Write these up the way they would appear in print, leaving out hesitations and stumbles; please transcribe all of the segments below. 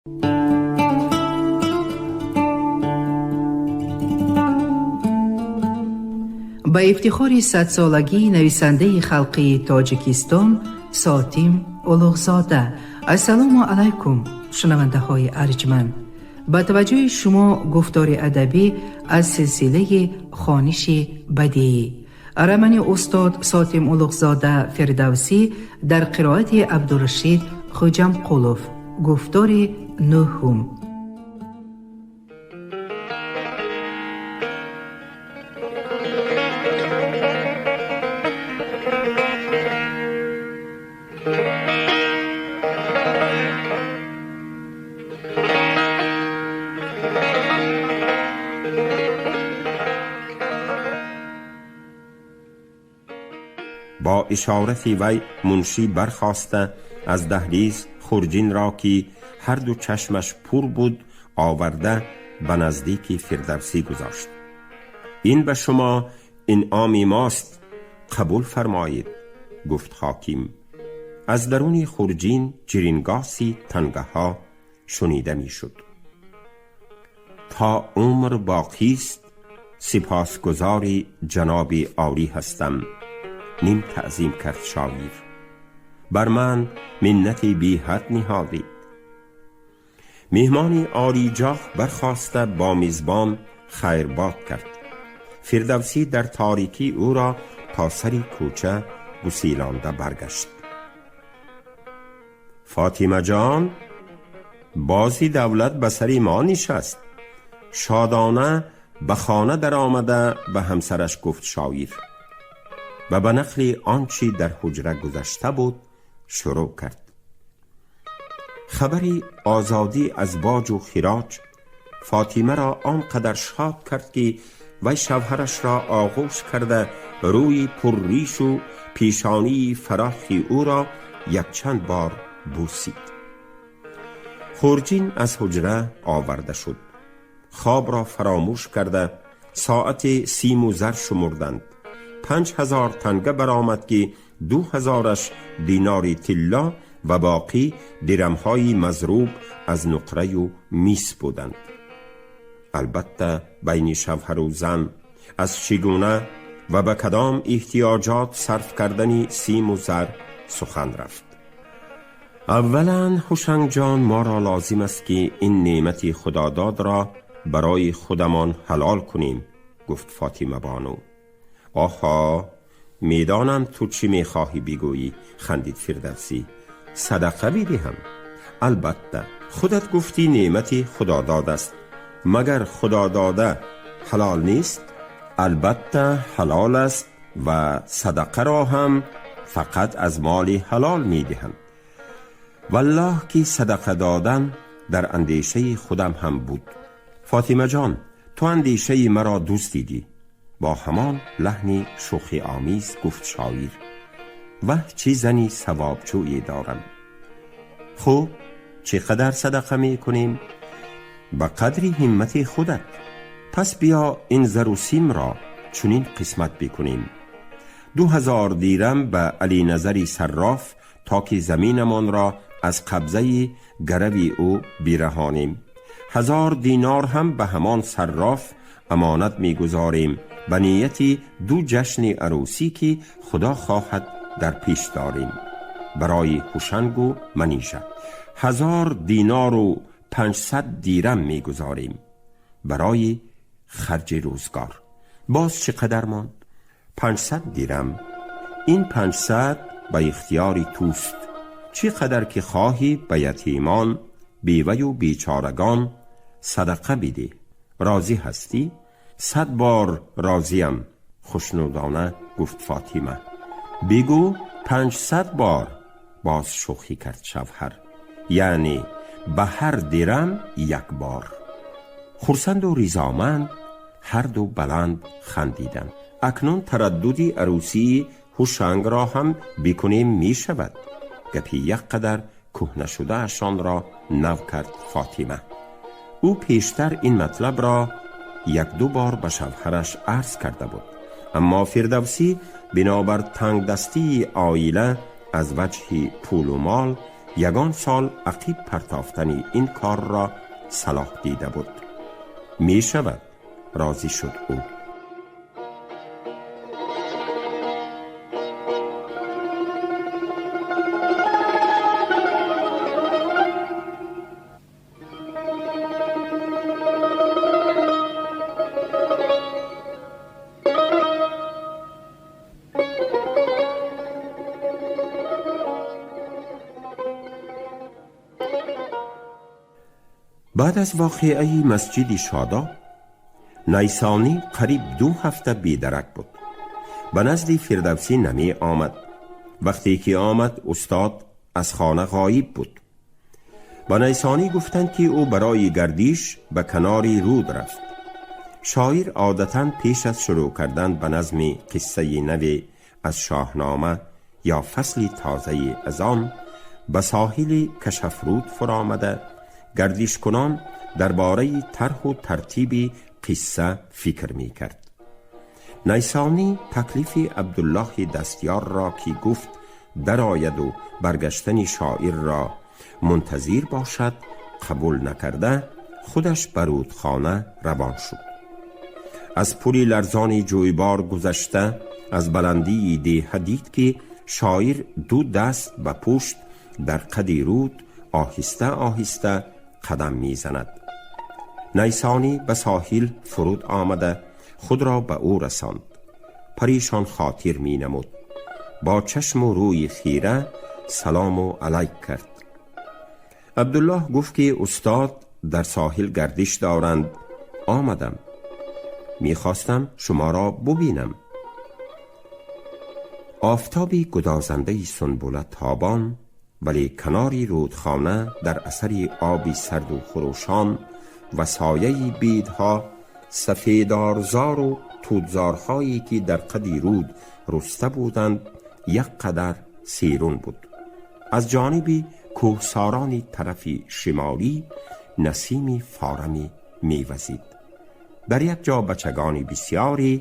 Ба ифтихори садсолагии нависандаи халқии Тоҷикистон Сотим Улуғзода. Ассалому алайкум, шунавандаҳои арҷманд. Ба таваҷҷӯҳи шумо гуфтори адабӣ аз силсилаи хониши бадиӣ. Романи устод Сотим Улуғзода Фирдавсӣ дар қироати Абдурашид Хуҷамқулов. Гуфтори нӯҳум. Бо ишорати вай муншӣ бархоста аз даҳлиз хурҷинро, ки ҳарду чашмаш пур буд, оварда ба наздики Фирдавсӣ гузошт. Ин ба шумо инъоми мост, қабул фармоед, гуфт ҳоким. Аз даруни хурҷин ҷирингоси тангаҳо шунида мешуд. То умр боқист сипосгузори ҷаноби олӣ ҳастам, ним таъзим кард шоир. Бар ман миннати беҳад ниҳодид. Меҳмони олиҷоҳ бархоста бо мизбон хайрбод кард. Фирдавсӣ дар торикӣ ӯро то сари кӯча гусилонда баргашт. Фотимаҷон, бози давлат ба сари мо нишаст. Шодона ба хона даромада ба ҳамсараш гуфт шоир ва ба нақли он чӣ дар ҳуҷра гузашта буд шурӯъ кард. Хабари озодӣ аз боҷу хироҷ Фотимаро он қадар шод кард, ки вай шавҳарашро оғӯш карда рӯи пурришу пешонии фарохи ӯро якчанд бор бӯсид. Хурҷин аз ҳуҷра оварда шуд. Хобро фаромӯш карда соати симу зар шумурданд. 5000 танга баромад, ки 2000-аш динори тилло ва боқӣ дирамҳои мазруб аз нуқраю мис буданд. Албатта, байни шавҳару зан аз чӣ гуна ва ба кадом эҳтиёҷот сарф кардани симу зар сухан рафт. Аввалан, Ҳушангҷон, моро лозим аст, ки ин неъмати худододро барои худамон ҳалол кунем, гуфт Фотима бону. Оҳо, медонам ту чӣ мехоҳӣ бигӯӣ, хандид Фирдавсӣ. Садақа бидиҳам. Албатта, худат гуфтӣ неъмати худодод аст. Магар худодода ҳалол нест? Албатта ҳалол аст ва садақаро ҳам фақат аз моли ҳалол медиҳанд. Валлоҳ, ки садақа додан дар андешаи худам ҳам буд. Фотимаҷон, ту андешаи маро дӯст дидӣ, бо ҳамон лаҳни шӯхиомез гуфт шоир. Ваҳ, чӣ зани савобҷӯе дорам! Хуб, чӣ қадар садақа мекунем? Ба қадри ҳиммати худат. Пас биё ин зару симро чунин қисмат бикунем: 2000 дирам ба Алиназари сарроф, то ки заминамонро аз қабзаи гарави ӯ бираҳонем. 1000 динор ҳам ба ҳамон сарроф амонат мегузорем ба нияти ду ҷашни арӯсӣ, ки худо хоҳад дар пеш дорем, барои Ҳушангу Манижа. 1000 динору 500 дирам мегузорем барои харҷи рӯзгор. Боз чӣ қадар монд? 500 дирам. Ин 500 ба ихтиёри туст. Чӣ қадар ки хоҳӣ ба ятимон, беваю бечорагон садақа бидеҳ. Розӣ ҳастӣ? 100 бор розиям, хушнудона гуфт Фотима. Бигӯ 500 бор, боз шӯхӣ кард шавҳар. Яъне ба ҳар дирам як бор. Хурсанду ризоманд ҳарду баланд хандиданд. Акнун тараддуди арӯсии Ҳушангро ҳам бикунем мешавад, гапи як қадар кӯҳнашудаашонро нав кард Фотима. Ӯ пештар ин матлабро як-ду бор ба шавҳараш арз карда буд, аммо Фирдавсӣ бинобар тангдастии оила аз ваҷҳи пулу мол ягон сол ақиб партофтани ин корро салоҳ дида буд. Мешавад, розӣ шуд ӯ. Баъд аз воқеаи масҷиди Шодоб Найсонӣ қариб 2 ҳафта бедарак буд. Ба назди Фирдавсӣ намеомад. Вақте ки омад, устод аз хона ғоиб буд. Ба Найсонӣ гуфтанд, ки ӯ барои гардиш ба канори руд рафт. Шоир одатан пеш аз шурӯъ кардан ба назми қиссаи наве аз Шоҳнома ё фасли тозае аз он ба соҳили Кашафруд фуромада, гардишкунон дар бораи тарҳу тартиби қисса фикр мекард. Найсонӣ таклифи Абдуллоҳи Дастёрро, ки гуфт дарояду баргаштани шоирро мунтазир бошад, қабул накарда, худаш ба рудхона равон шуд. Аз пули ларзони ҷӯйбор гузашта, аз баландии деҳа дид, ки шоир ду даст ба пушт дар қади руд оҳиста оҳиста қадам мезанад. Найсонӣ ба соҳил фуруд омада, худро ба ӯ расонд. Паришон хотир менамуд. Бо чашму рӯи хира салому алайк кард. Абдуллоҳ гуфт, ки устод дар соҳил гардиш доранд. Омадам, мехостам шуморо бубинам. Офтоби гудозандаи сунбула тобон, вале канори рудхона дар асари оби сарду хурӯшон ва сояи бедҳо, сафедорзору тутзорҳое, ки дар қади руд руста буданд, як қадар серун буд. Аз ҷониби кӯҳсорони тарафи шимолӣ насими форами мевазид. Дар як ҷо бачагони бисёре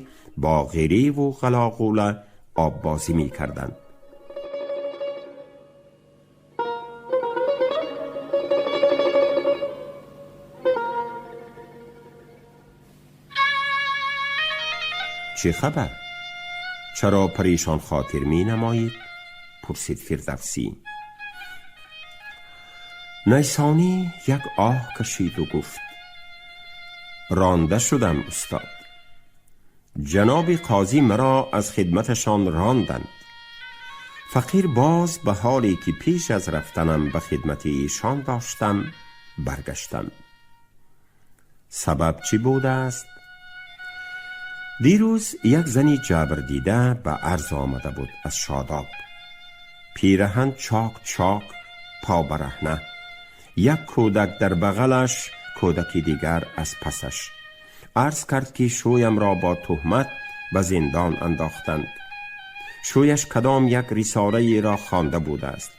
бо ғиреву ғалоғула оббозӣ мекарданд. Чӣ хабар? Чаро парешон хотир менамоед? Пурсид Фирдавсӣ. Найсонӣ як оҳ кашиду гуфт: ронда шудам, устод. Ҷаноби қозӣ маро аз хидматашон ронданд. Фақир боз ба ҳоле, ки пеш аз рафтанам ба хидмати эшон доштам, баргаштам. Сабаб чӣ будааст? Дирӯз як зани ҷабрдида ба арз омада буд аз Шодоб. Пираҳан чок чок, побараҳна, як кӯдак дар бағалаш, кӯдаки дигар аз пасаш. Арз кард, ки шӯямро бо туҳмат ба зиндон андохтанд. Шӯяш кадом як рисолаеро хонда будааст.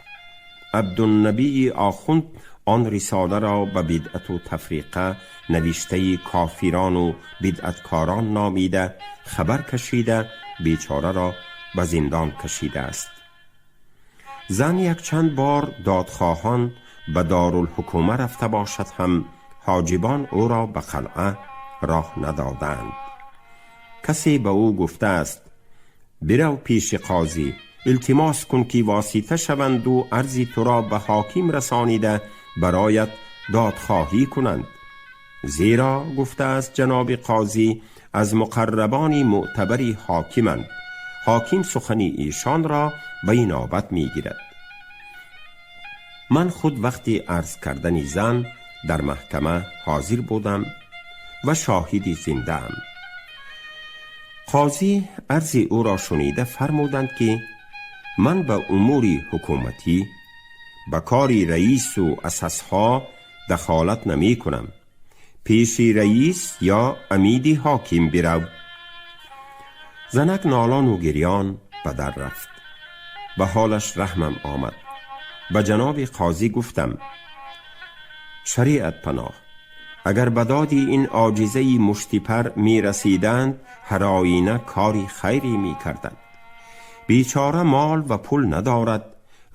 Абдуннабии охунд он рисоларо ба бидъату тафриқа, навиштаи кофирону бидъаткорон номида, хабар кашида, бечораро ба зиндон кашидааст. Зан якчанд бор додхоҳон ба дорулҳукума рафта бошад ҳам, ҳоҷибон ӯро ба қалъа роҳ надоданд. Касе ба ӯ гуфтааст: бирав пеши қозӣ, илтимос кун, ки восита шаванду арзи туро ба ҳоким расонида, бароят додхоҳӣ кунанд. Зеро, гуфтааст, ҷаноби қозӣ аз муқаррабони мӯътабари ҳокиманд, ҳоким сухани эшонро ба инобат мегирад. Ман худ вақти арз кардани зан дар маҳкама ҳозир будам ва шоҳиди зиндаам. Қозӣ арзи ӯро шунида фармуданд, ки ман ба умури ҳукуматӣ, ба кори раису асасҳо дахолат намекунам. Пеши раис ё амиди ҳоким бирав. Занак нолону гирён ба дар рафт. Ба ҳолаш раҳмам омад. Ба ҷаноби қозӣ гуфтам: шариат паноҳ, агар ба доди ин оҷизаи муштипар мерасиданд, ҳар оина кори хайре мекарданд. Бечора мол ва пул надорад.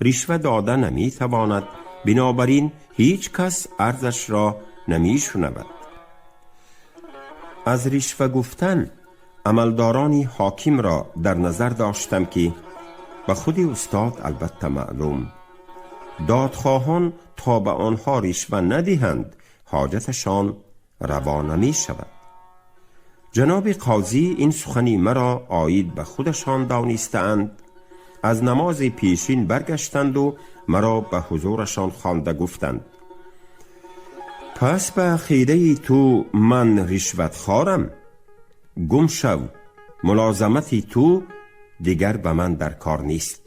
رشوه داده نمیتواند، بنابراین هیچ کس عرضش را نمیشنود. از رشوه گفتن عملدارانی حاکم را در نظر داشتم که به خود استاد البته معلوم، دادخواهان تا به آنها رشوه ندهند حاجتشان روا نمی شود. جناب قاضی این سخنی مرا عاید به خودشان دانستند. از نماز پیشین برگشتند و مرا به حضورشان خوانده گفتند: پس به عقیده تو من رشوت خوارم؟ گم شو، ملازمت تو دیگر به من در کار نیست.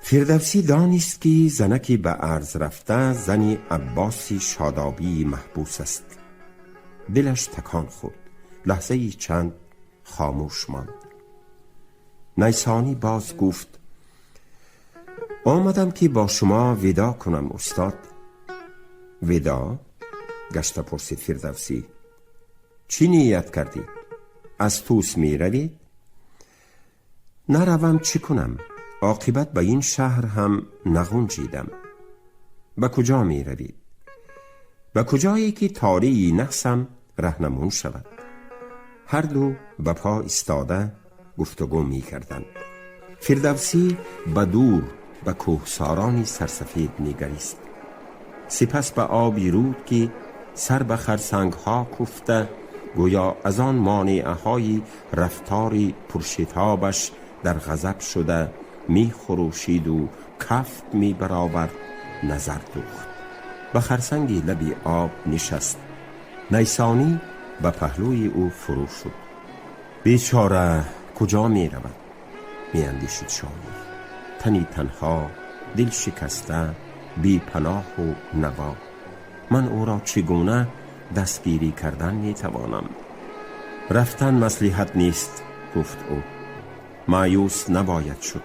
فردوسی دانست که زنکی به عرض رفته زن عباسی شادابی محبوس است. دلش تکان خورد. لحظه چند خاموش ماند. نیسانی باز گفت: آمدم که با شما ودا کنم استاد. ودا؟ گشته پرسید فردوسی. چی نیت کردی؟ از توس می روید؟ نروم چی کنم؟ عاقبت به این شهر هم نغنجیدم. به کجا می روید؟ به کجایی که تاری نحسم رهنمون شود. هر دو به پا ایستاده گفتگو می کردند. فردوسی به دور به کوهسارانی سرسفید نگریست. سپس به آبی رود که سر به خرسنگ ها کوفته، گویا از آن مانعه های رفتاری پرشتابش در غضب شده می خروشید و کفت می برآورد، نظر دوخت. به خرسنگی لبی آب نشست. نیسانی به پهلوی او فرو شد. بیچاره کجا می رود؟ می اندیشید شاعر. تنی تنها، دل شکسته، بی پناه و نوا. من او را چگونه دستگیری کردن می توانم؟ رفتن مصلحت نیست، گفت او. مایوس نباید شد.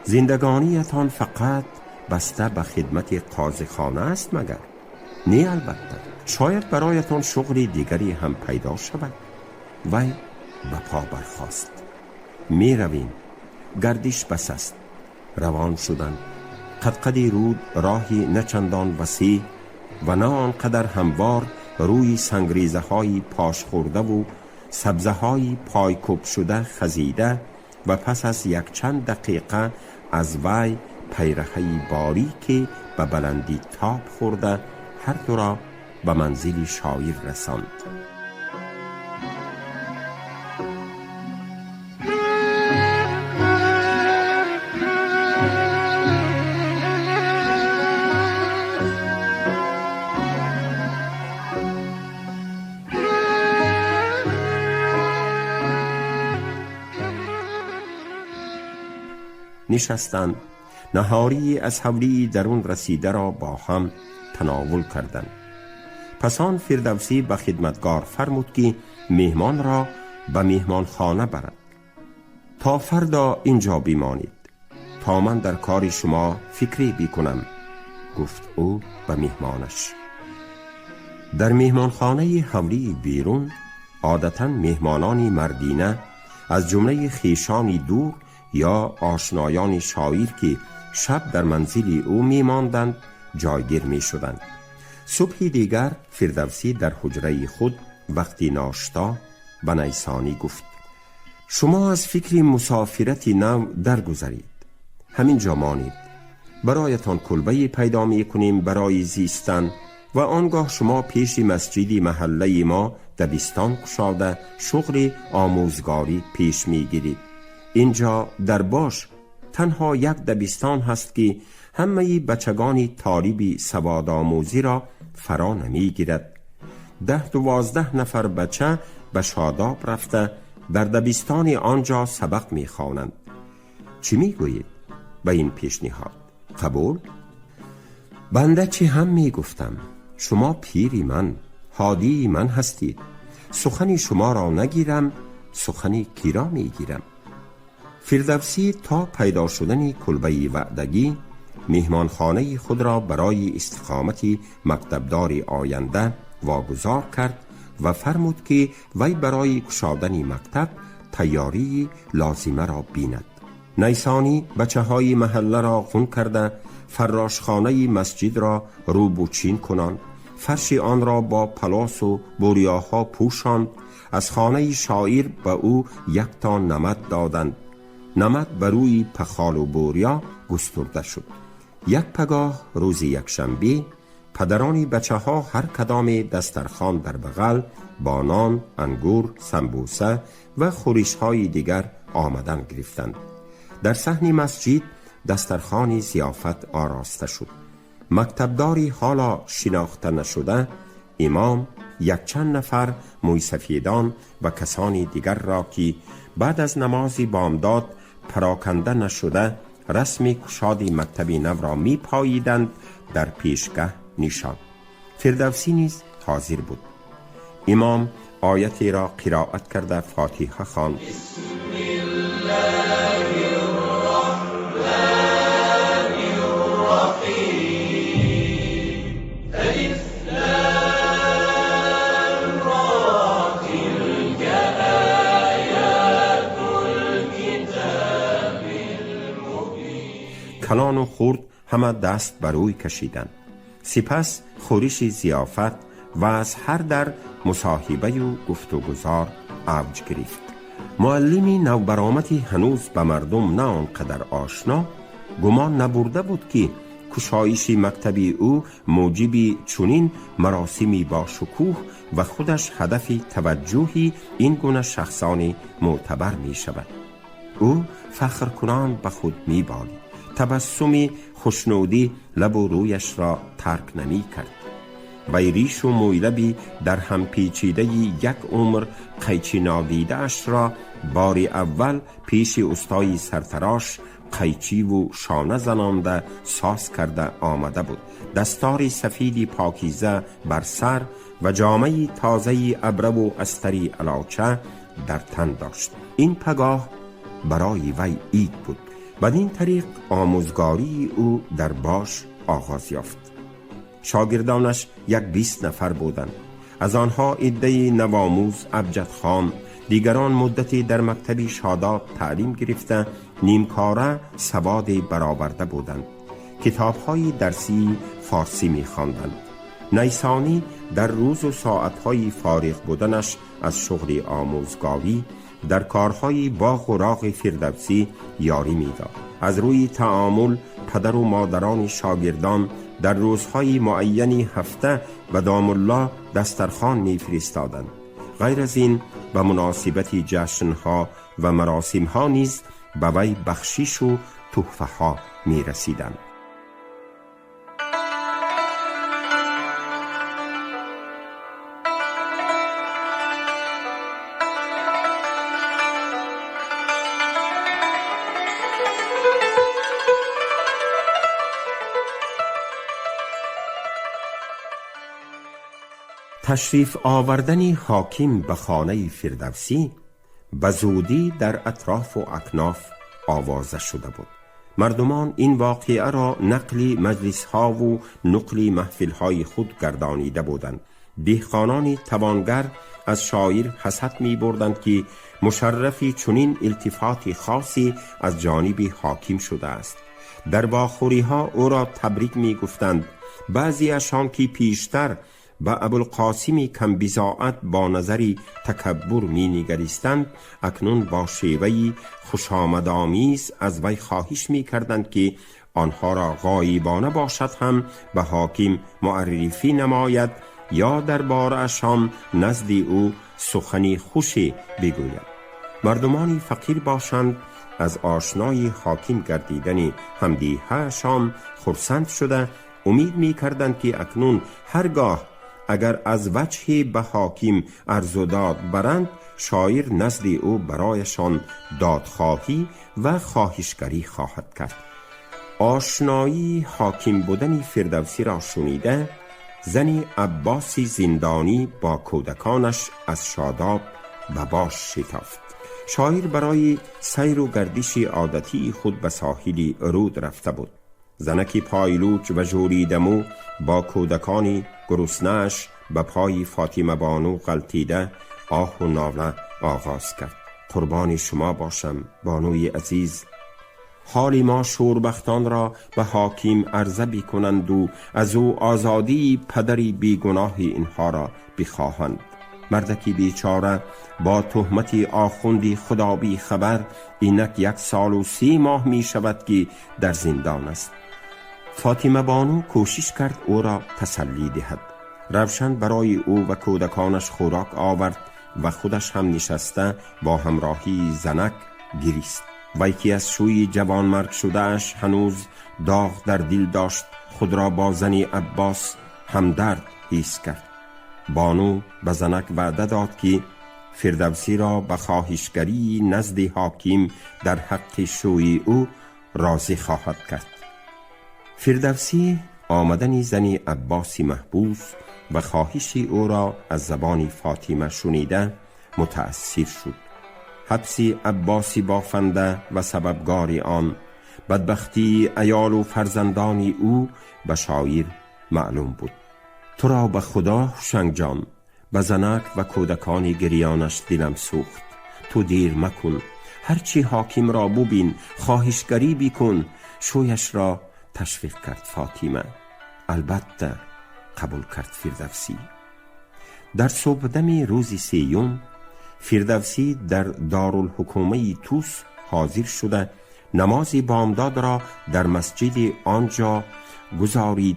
زندگانیتان فقط بسته به خدمت قاضیخانه است مگر؟ نه البته، شاید برایتان شغل دیگری هم پیدا شود. وی به پا برخاست. می رویم، گردش بس است. روان شدند. قدقدی رود راهی نه چندان وسیع و نه آنقدر هموار، روی سنگریزه های پاش خورده و سبزه های پایکوب شده خزیده و پس از یک چند دقیقه از وی پیرهه باریکی به بلندی تاب خورده هر دو را به منزل شاعر رساند. نشستند. نهاری از حولی درون رسیده را با هم تناول کردند. پس آن فردوسی به خدمتگار فرمود که مهمان را به مهمانخانه برد. تا فردا اینجا بمانید تا من در کار شما فکری بکنم، گفت او به مهمانش. در مهمانخانه حولی بیرون عادتا مهمانان مردینه از جمله خویشان دور یا آشنایان شاعر که شب در منزل او می‌ماندند جایگیر می‌شدند. صبح دیگر فردوسی در حجره خود وقتی ناشتا به نیسانی گفت: شما از فکر مسافرت نو درگذرید، همینجا مانید، برایتان کلبه پیدا می‌کنیم برای زیستن و آنگاه شما پیش مسجد محله ما دبستان گشاده شغل آموزگاری پیش می‌گیرید. اینجا در باش تنها یک دبستان هست که همه بچگان طالب سواد آموزی را فرا نمیگیرد. 10-12 نفر بچه به شاداب رفته در دبستان آنجا سبق میخوانند. چی میگویید به این پیشنهاد؟ قبول؟ بنده چی هم میگفتم، شما پیری من، هادی من هستید، سخنی شما را نگیرم، سخنی کی را میگیرم؟ فردوسی تا پیدا شدن کلبه وعدگی مهمانخانه خود را برای استقامت مکتبدار آینده واگذار کرد و فرمود که وی برای گشادن مکتب تیاری لازمه را بیند. نیسانی بچه های محله را خون کرده فراشخانه مسجد را روبوچین کنان، فرش آن را با پلاس و بوریاها پوشاند. از خانه شاعر به او یک تا نمد دادند. نمد بر روی پخال و بوریا گسترده شد. یک پگاه روز یکشنبه پدران بچه ها هر کدام دسترخوان در بغل با نان، انگور، سمبوسه و خورش های دیگر آمدن گرفتند. در صحن مسجد دسترخوان ضیافت آراسته شد. مکتبداری حالا شناخته نشده، امام، یک چند نفر مویسفیدان و کسانی دیگر را که بعد از نماز بامداد پراکنده نشده رسم کشاد مکتب نو را می پاییدند در پیشگه نشان. فردوسی نیز حاضر بود. امام آیتی را قرائت کرده فاتحه خواند. بسم الله الرحمن الرحیم. الف لام را تلک آیات الکتاب المبین. کلان و خرد همه دست بر روی کشیدند. سپس خورش ضیافت و از هر در مصاحبه و گفت و گزار اوج گرفت. معلمی نوبرآمدی هنوز به مردم نه آنقدر آشنا گمان نبرده بود که کشایش مکتبی او موجب چنین مراسمی با شکوه و خودش هدف توجهی این گونه شخصان معتبر می شود. او فخر کنان به خود می بالید. تبسم خوشنودی لب و رویش را ترک نمی کرد. وی ریش و مویلبی در هم پیچیده یک عمر قیچی نادیده اش را بار اول پیش استای سرتراش قیچی و شانه زنانده ساز کرده آمده بود. دستار سفیدی پاکیزه بر سر و جامه تازه ابرو و استری علاچه در تن داشت. این پگاه برای وی عید بود. بدین طریق آموزگاری او در باش آغاز یافت. شاگردانش 20 نفر بودند. از آنها عده‌ای نوآموز ابجد خان، دیگران مدتی در مکتب شاداب تعلیم گرفته نیمکاره سواد برآورده بودند. کتاب‌های درسی فارسی می‌خواندند. نیسانی در روز و ساعت‌های فارغ بودنش از شغل آموزگاری در کارهای باغ و راغ فردوسی یاری می‌داد. از روی تعامل پدر و مادران شاگردان در روزهای معینی هفته به دام الله دسترخوان می‌فرستادند. غیر از این به مناسبت جشنها و مراسمها نیز به وی بخشش و تحفه‌ها می‌رسیدند. تشریف آوردن حاکم به خانه فردوسی به زودی در اطراف و اکناف آوازه شده بود. مردمان این واقعه را نقل مجلس ها و نقل محفل های خود گردانیده بودند. دهقانان توانگر از شاعر حسد می بردند که مشرف چنین التفات خاصی از جانب حاکم شده است. در واخوری ها او را تبریک می گفتند. بعضی اشان که پیشتر به ابوالقاسم کم بضاعت با نظری تکبر می نگریستند، اکنون با شیوهی خوشامدآمیز از وی خواهش می کردند که آنها را غایبانه باشد هم به حاکم معرفی نماید یا درباره‌شان نزد او سخنی خوشی بگوید. مردمانی فقیر باشند از آشنای حاکم گردیدن همدیه‌شان خرسند شده امید می کردند که اکنون هرگاه اگر از وجه به حاکم عرض و داد برند، شاعر نزد او برایشان دادخواهی و خواهشگری خواهد کرد. آشنایی حاکم بودن فردوسی را شنیده، زن عباسی زندانی با کودکانش از شاداب به باش شتافت. شاعر برای سیر و گردش عادتی خود به ساحل رود رفته بود. زنکی پایلوچ و ژولیدمو با کودکانی گرسنه‌اش به پای فاطمه بانو غلطیده آه و ناله آغاز کرد. قربان شما باشم بانوی عزیز، حالی ما شوربختان را به حاکم عرضه بکنند و از او آزادی پدری بیگناه اینها را بخواهند. مردکی بیچاره با تهمت آخوندی خدا بی خبر اینک 1 سال و 3 ماه می شود که در زندان است. فاطمه بانو کوشش کرد او را تسلی دهد. روشن برای او و کودکانش خوراک آورد و خودش هم نشسته با همراهی زنک گریست. وی که از شوی جوانمرگ شده‌اش هنوز داغ در دل داشت، خود را با زن عباس همدرد حس کرد. بانو به زنک وعده داد که فردوسی را به خواهشگری نزد حاکم در حق شوی او راضی خواهد کرد. فردوسی آمدن زن عباس محبوس و خواهش او را از زبان فاطمه شنیده متأثر شد. حبس عباس بافنده و سببگار آن بدبختی عیال و فرزندان او به شاعر معلوم بود. تو را به خدا هوشنگ جان، به زنک و کودکان گریانش دلم سوخت. تو دیر مکن، هرچی حاکم را ببین، خواهشگری بکن. شویش را تشویق کرد فاطمه. البته قبول کرد فردوسی. در صبحدم روز سیوم فردوسی در دارالحکومه توس حاضر شده نماز بامداد را در مسجد آنجا گزارید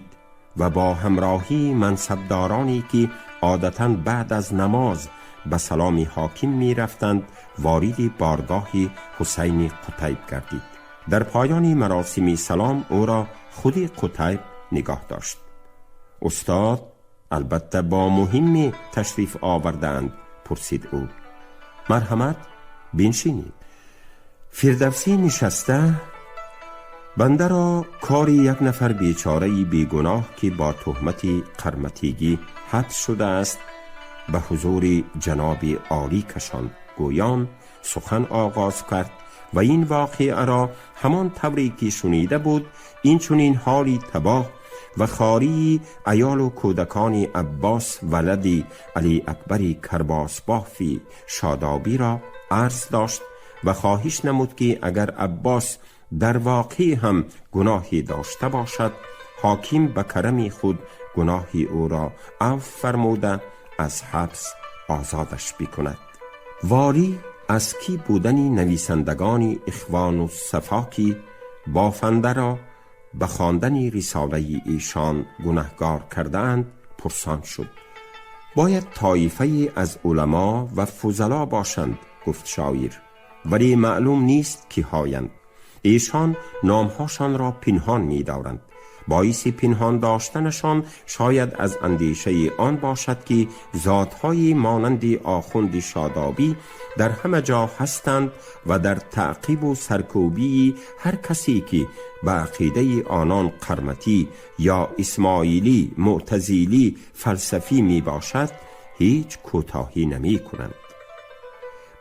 و با همراهی منصبدارانی که عادتاً بعد از نماز به سلام حاکم می رفتند وارد بارگاه حسین قطیب گردید. در پایان مراسم سلام او را خود قطیب نگاه داشت. استاد البته با مهم تشریف آوردند، پرسید او. مرحمت بنشینید. فردوسی نشسته بنده را کاری یک نفر بیچاره بیگناه که با تهمت قرمتیگی حبس شده است به حضور جناب عالی کشاند. گویان سخن آغاز کرد و این واقعه را همان طوری که شنیده بود، این چنین حالی تباه و خاری عیال و کودکان عباس ولد علی اکبر کرباس بافی شادابی را عرض داشت و خواهش نمود که اگر عباس در واقع هم گناهی داشته باشد، حاکم به کرم خود گناه او را عفو فرموده از حبس آزادش بکند. والی از کی بودن نویسندگان اخوان الصفا که بافنده را به خواندن رساله ایشان گنهگار کردند پرسان شد. باید طایفه از علما و فضلا باشند، گفت شاعر، ولی معلوم نیست کی هایند. ایشان نامهاشان را پنهان می دارند. باعث پنهان داشتنشان شاید از اندیشه آن باشد که ذاتهای مانند آخوند شادابی در همه جا هستند و در تعقیب و سرکوبی هر کسی که به عقیده آنان قرمطی یا اسماعیلی، معتزلی، فلسفی می باشد هیچ کوتاهی نمی کنند.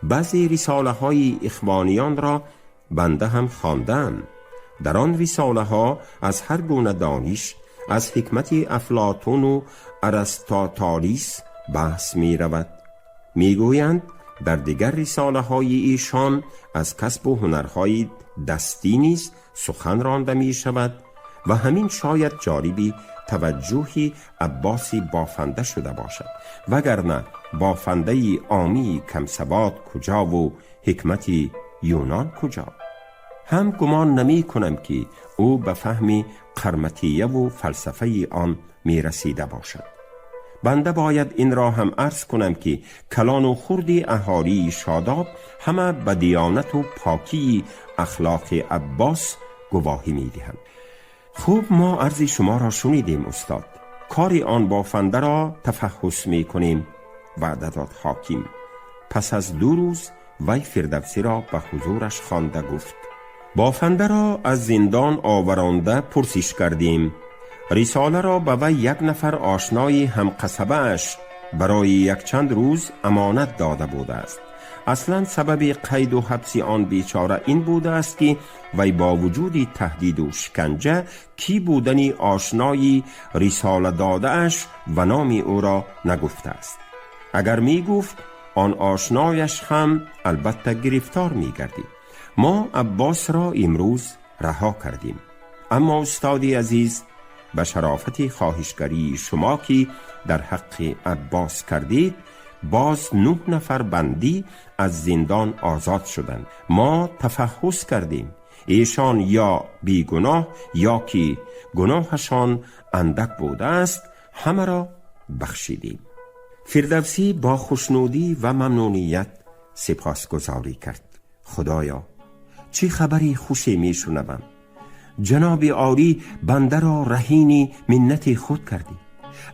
بعضی رساله های اخوانیان را بنده هم خواندم. در آن رساله ها از هر گونه دانش، از حکمت افلاطون و ارسطاطالیس بحث می رود. می گویند در دیگر رساله های ایشان از کسب و هنرهای دستی نیز سخن رانده می شود و همین شاید جالب توجه عباسی بافنده شده باشد، وگرنه بافنده عامی کم سواد کجا و حکمت یونان کجا. هم گمان نمی کنم که او به فهم قرمطیه و فلسفه آن می رسیده باشد. بنده باید این را هم عرض کنم که کلان و خرد اهالی شاداب همه به دیانت و پاکی اخلاق عباس گواهی می دهند. خوب، ما عرض شما را شنیدیم استاد. کاری آن بافنده را تفحص می کنیم، وعده داد حاکم. پس از 2 روز وی فردوسی را به حضورش خوانده گفت: بافنده را از زندان آورانده پرسش کردیم. رساله را به وی یک نفر آشنای هم قصبه اش برای یک چند روز امانت داده بوده است. اصلا سبب قید و حبس آن بیچاره این بوده است که وی با وجود تهدید و شکنجه کی بودن آشنای رساله داده اش و نام او را نگفته است. اگر می گفت آن آشنایش هم البته گرفتار می گردید. Мо Аббосро имрӯз раҳо кардем, аммо устоди азиз, ба шарофати хоҳишгарии шумо, ки дар ҳаққи Аббос кардед, боз нӯҳ нафар бандӣ аз зиндон озод шуданд. Мо тафаҳҳус кардем, эшон ё бегуноҳ, ё ки гуноҳашон андак будааст, ҳамаро бахшидем. Фирдавсӣ бо хушнудӣ ва мамнуният сипосгузорӣ кард. Худоё, чӣ хабари хуше мешунавам! Ҷаноби олӣ бандаро раҳини миннати худ кардӣ.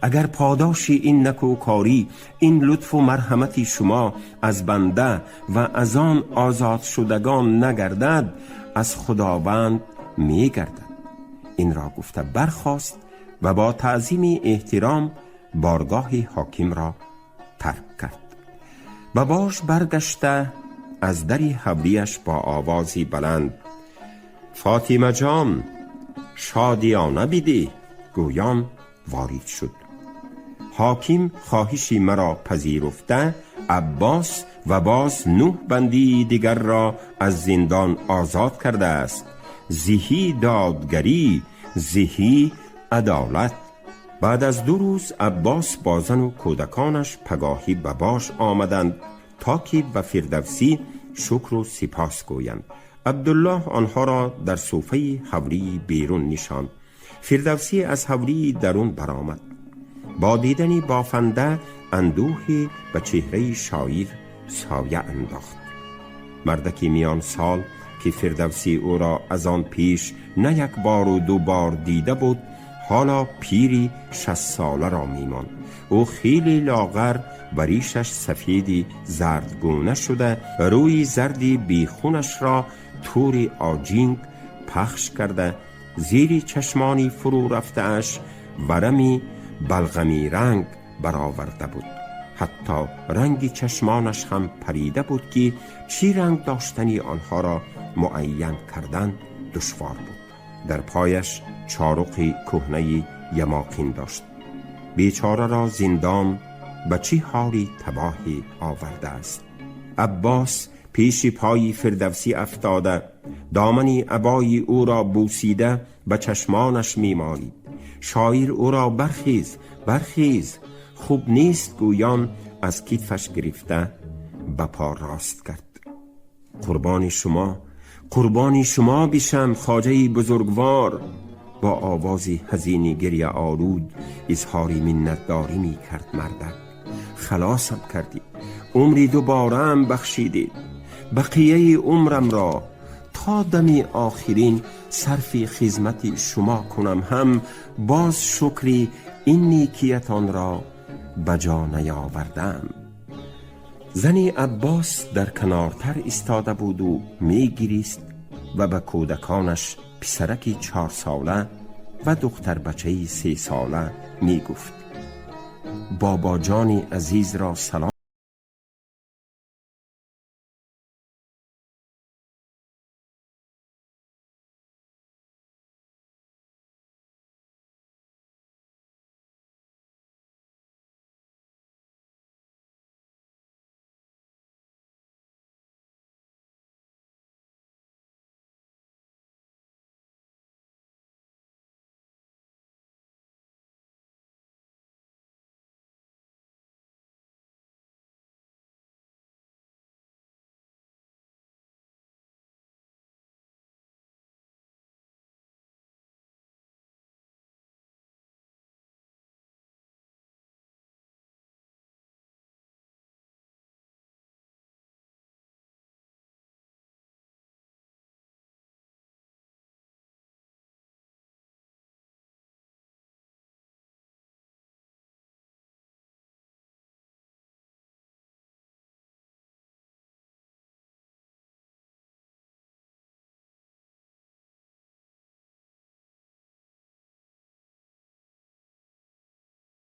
Агар подоши ин накӯкорӣ, ин лутфу марҳамати шумо аз банда ва аз он озодшудагон нагардад, аз Худованд мегардад. Инро гуфта бархост ва бо таъзими эҳтиром боргоҳи ҳокимро тарк кард. Ба бош баргашта, аз дари ҳавлияш бо овози баланд «Фотимаҷон, шодиёна бидеҳ» гӯён ворид шуд. Ҳоким хоҳиши маро пазируфта, Аббос ва боз нӯҳ бандии дигарро аз зиндон озод кардааст. Зиҳӣ додгарӣ, зиҳӣ адолат! Баъд аз 2 рӯз Аббос бо зану кӯдаконаш пагоҳӣ ба бош омаданд, то ки ба Фирдавсӣ шукру сипос гӯянд. Абдуллоҳ онҳоро дар суфаи ҳавлии берун нишонд. Фирдавсӣ аз ҳавлии дарун баромад. Бо дидани бофанда андӯҳе ба чеҳраи шоир соя андохт. Мардаки миён сол, ки Фирдавсӣ ӯро аз он пеш на як бору ду бор дида буд, ҳоло пири 60-соларо мемонд. Ӯ хеле лоғар ва ришаш сафеди зардгуна шуда, рӯи зарди бехунашро тури оҷинг пахш карда, зери чашмони фурӯ рафтааш варами балғамӣ ранг бароварда буд. Ҳатто ранги чашмонаш ҳам парида буд, ки чӣ ранг доштани онҳоро муайян кардан душвор буд. Дар пояш чоруқи кӯҳнаи ямоқин дошт. Бечораро зиндон ба чӣ ҳоли табоҳе овардааст! Аббос пеши пои Фирдавсӣ афтода, домани абои ӯро бӯсида, ба чашмонаш мемолид. Шоир ӯро «Бархез, бархез, хуб нест» гӯён аз китфаш гирифта ба по рост кард. «Қурбони шумо, қурбони шумо бишам, хоҷаи бузургвор», бо овози ҳазини гирьяолуд изҳори миннатдорӣ мекард мардак. «Халосам кардӣ, умри дубораам бахшидед. Бақияи умрамро то дами охирин сарфи хизмати шумо кунам ҳам, боз шукри ин некиятонро ба ҷо наёвардам». Зани Аббос дар канортар истода буду мегирист ва ба кӯдаконаш, писараки 4-сола ва духтарбачаи 3-сола, мегуфт: «Бобоҷони азизро салом».